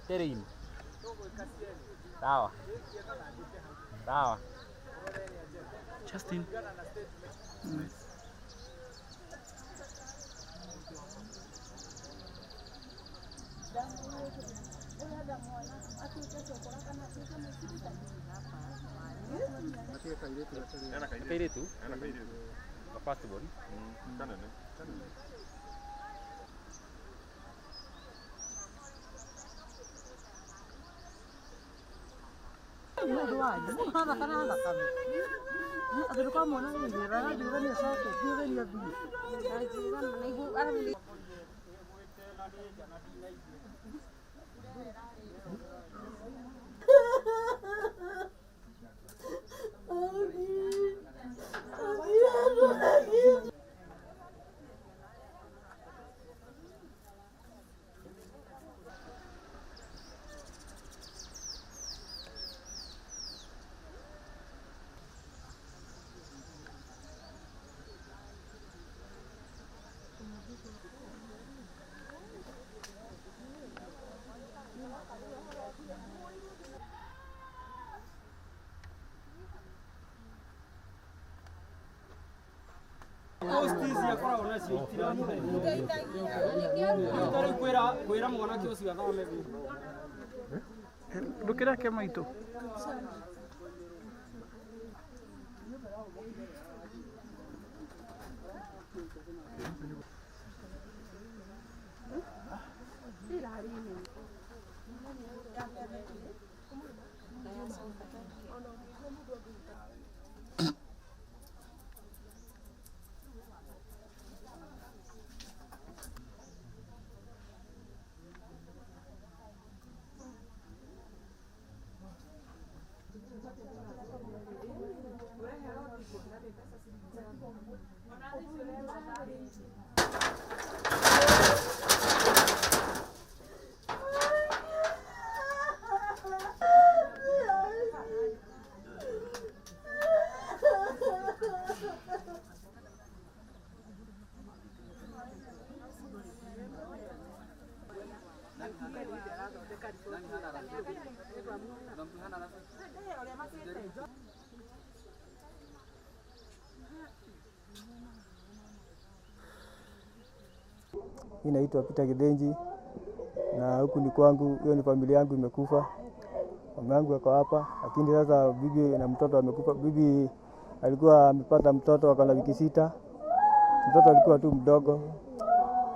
Terrain. Sawa. Sawa. Justin. Kairetu? First born. Ndukireke maitu. Mimi naitwa Peter Githinji na huku ni kwangu, hiyo ni familia yangu imekufa. Mama yangu yuko hapa, lakini sasa bibi na mtoto amekufa. Bibi alikuwa amepata mtoto akana wiki 6. Mtoto alikuwa tu mdogo.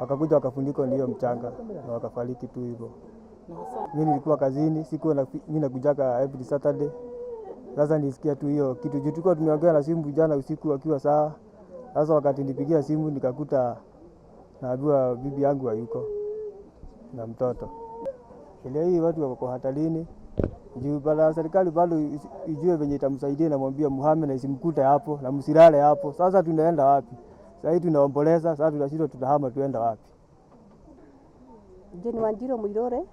Wakakuja wakafunikwa na hiyo mchanga na wakafariki tu hivyo. Mimi nilikuwa kazini, sikuwa na mimi nakujaka every Saturday. Sasa nisikia tu hiyo kitu. Juu tulikuwa tumeongea na simu jana usiku akiwa sawa. Sasa wakati nipigia simu nikakuta naambiwa bibi yangu hayuko na mtoto. Ile hii watu wako hatarini. Juu bala serikali bado ijue venye itamsaidia na mwambia muhame na isimkute hapo na msilale hapo. Sasa tunaenda wapi? Sasa hii tunaomboleza, sasa tunashindwa tutahama tuenda wapi? Jane Wanjiru Muirore.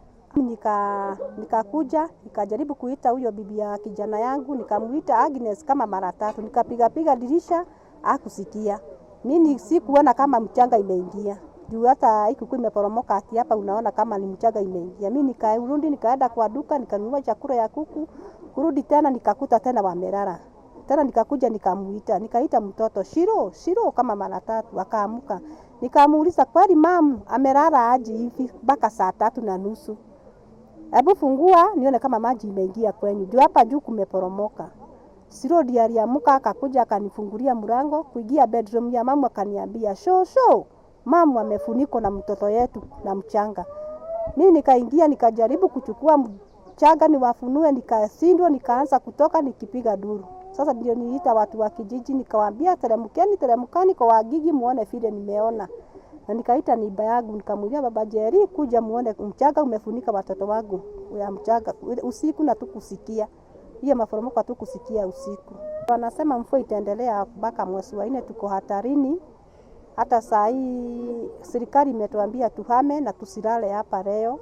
Nikakuja, nikajaribu kuita huyo bibi ya kijana yangu, nikamuita Agnes kama mara 3, nikapiga piga dirisha, hakusikia. Mimi sikuona kama mchanga imeingia. Juu hata ikuku imeporomoka ati hapa unaona kama ni mchanga imeingia. Mimi nikarudi nikaenda kwa duka nikanunua chakula ya kuku, kurudi tena nikakuta tena wamelala. Tena nikakuja nikamuita, nikaita mtoto Shiro, Shiro kama mara 3 akaamuka. Nikamuuliza kweli mamu amelala aje hivi mpaka saa 3:30. Hebu fungua nione kama maji imeingia kwenyu. Juu hapa juu kumeporomoka. Shiro ndiye aliamka akakuja akanifungulia mlango, kuingia bedroom ya mamu akaniambia, "Sho sho, mamu amefunikwa na mtoto yetu na mchanga." Mimi nikaingia nikajaribu kuchukua mchanga niwafunue, nikashindwa, nikaanza kutoka nikipiga duru. Sasa ndio niliita watu wa kijiji nikawaambia, teremkeni, teremkani kwa wagigi muone vile nimeona. Na nikaita niba yangu nikamwambia baba Jerry kuja muone mchanga umefunika watoto wangu. Ya mchanga usiku na tukusikia. Hiyo maporomoko hatukusikia usiku. Wanasema mvua itaendelea mpaka mwezi wa 4, tuko hatarini. Hata saa hii serikali imetuambia tuhame na tusilale hapa leo.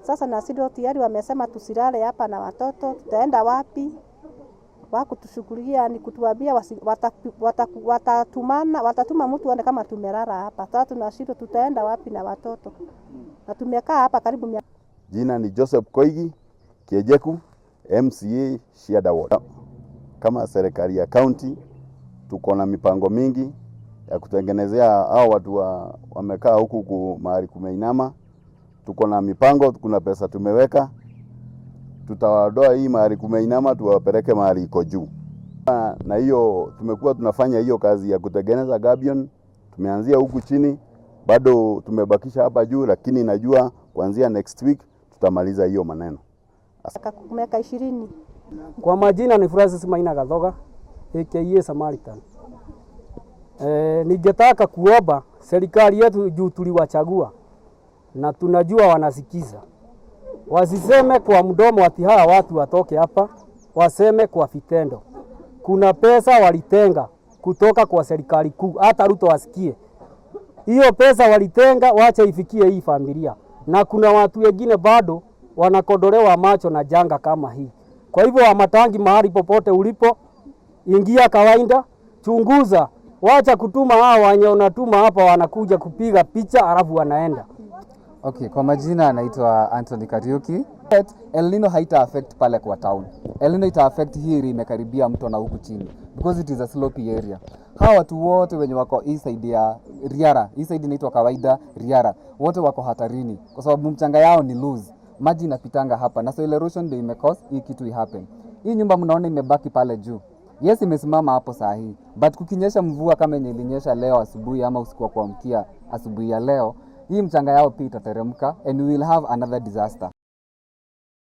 Sasa na sisi tayari wamesema tusilale hapa na watoto, tutaenda wapi? Wakutushughulikia ni kutuambia watatuma mtu aone kama tumelala hapa. Sasa tunashindwa tutaenda wapi na watoto. Na tumekaa hapa karibu Jina ni Joseph Koigi Kiejeku, MCA Shianda Ward. Kama serikali ya county tuko na mipango mingi ya kutengenezea hao watu wamekaa huku mahali kumeinama. Tuko na mipango, kuna pesa tumeweka, tutawaondoa hii mahali kumeinama, tuwapeleke mahali iko juu. Na hiyo tumekuwa tunafanya hiyo kazi ya kutengeneza gabion, tumeanzia huku chini, bado tumebakisha hapa juu, lakini najua kuanzia next week tutamaliza hiyo maneno. Miaka 20. Kwa majina ni Francis Maina Gathoga aka Samaritan. Ningetaka kuomba serikali yetu juu tuliwachagua na tunajua wanasikiza, wasiseme kwa mdomo ati hawa watu watoke hapa, waseme kwa vitendo. Kuna pesa walitenga kutoka kwa serikali kuu, hata Ruto asikie hiyo pesa walitenga, wacha ifikie hii familia, na kuna watu wengine bado wanakodolewa macho na janga kama hii. Kwa hivyo Wamatangi, mahali popote ulipo, ingia kawaida, chunguza, wacha kutuma hawa wenye unatuma hapa, wanakuja kupiga picha alafu wanaenda. Okay, kwa majina anaitwa Anthony Kariuki. El Nino haita affect pale kwa town. El Nino ita affect hii area imekaribia mto na huku chini because it is a slopey area. Hawa watu wote wenye wako hii side ya Riara, hii side inaitwa kawaida Riara, wote wako hatarini kwa sababu mchanga yao ni loose. Maji inapitanga hapa na soil erosion ndio imecause hii kitu ihappen. Hii nyumba mnaona imebaki pale juu. Yes, imesimama hapo saa hii, but kukinyesha mvua kama yenye ilinyesha leo asubuhi ama usiku wa kuamkia asubuhi ya leo, hii mchanga yao pia itateremka and we will have another disaster.